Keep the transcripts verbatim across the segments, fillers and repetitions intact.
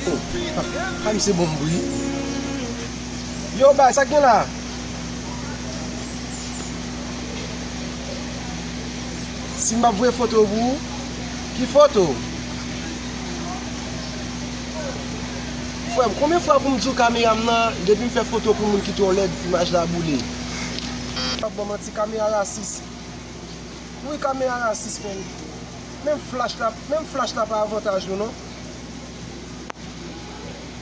Oh, pa misye bon bri. Yo, bay, sa k gen la? Si m ap voye foto pou ou, ki foto? Frè m, konbyen fwa pou m di w kamera m nan, depi m fè foto pou moun ki twò lèd, imaj la boule? P ap ban manti, kamera rasis. Wi, kamera rasis, menm. Menm flach la, menm flach la pa avantaj nou, non.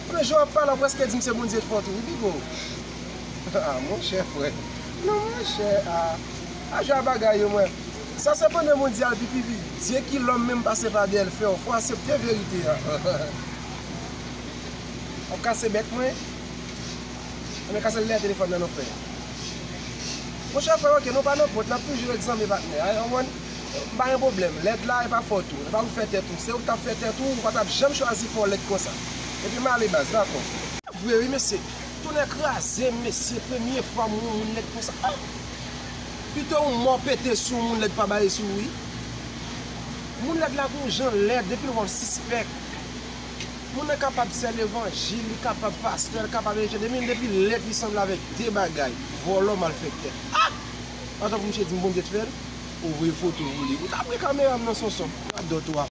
Premye jou w ap pale, w prèske di m se Bondye k fè w tou, wi, Bigo. Ah, monchè, frè. Non, monchè, ah. A jwe a bagay yo, mwen. Sa se pandan mondyal, pi, pi, pi. Dye ki lòm menm pase pa dèyè l fè w. Fò w aksepte verite a. W ap kase bèk mwen? Anben, kase l dèyè telefòn nan, non, frè. Monchè, frè, oke, nou pa nan pòt, n ap toujou ret zanmi, patnè. A, w konprann? M pa gen pwoblèm. Lèd la, e pa fòt ou. E pa ou k fè tèt ou. Se ou k t ap fè tèt ou, ou pa t ap janm chwazi fè w lèd konsa. Epi m ale, baz, dakò. Vre, wi, mesye. Tonnè kraze m, mesye. Premye fwa m wè yon moun lèd konsa. Ah! Pito yon mò pete sou yon moun lèd pa bare sou ou, wi. Moun lèd la gon jan lèd, depi l wè w, l sispèk. Moun nan kapab sè levanjil, li kapab pastè, li kapab evanjelis, depi, depi lèd li sanble avèk de bagay, vòlò, malfektè. Ah! Antan pou misye di m Bondye t fè l, ou voye foto pou li. Ou ta pran kamera m nan Sonson, radòt ou a.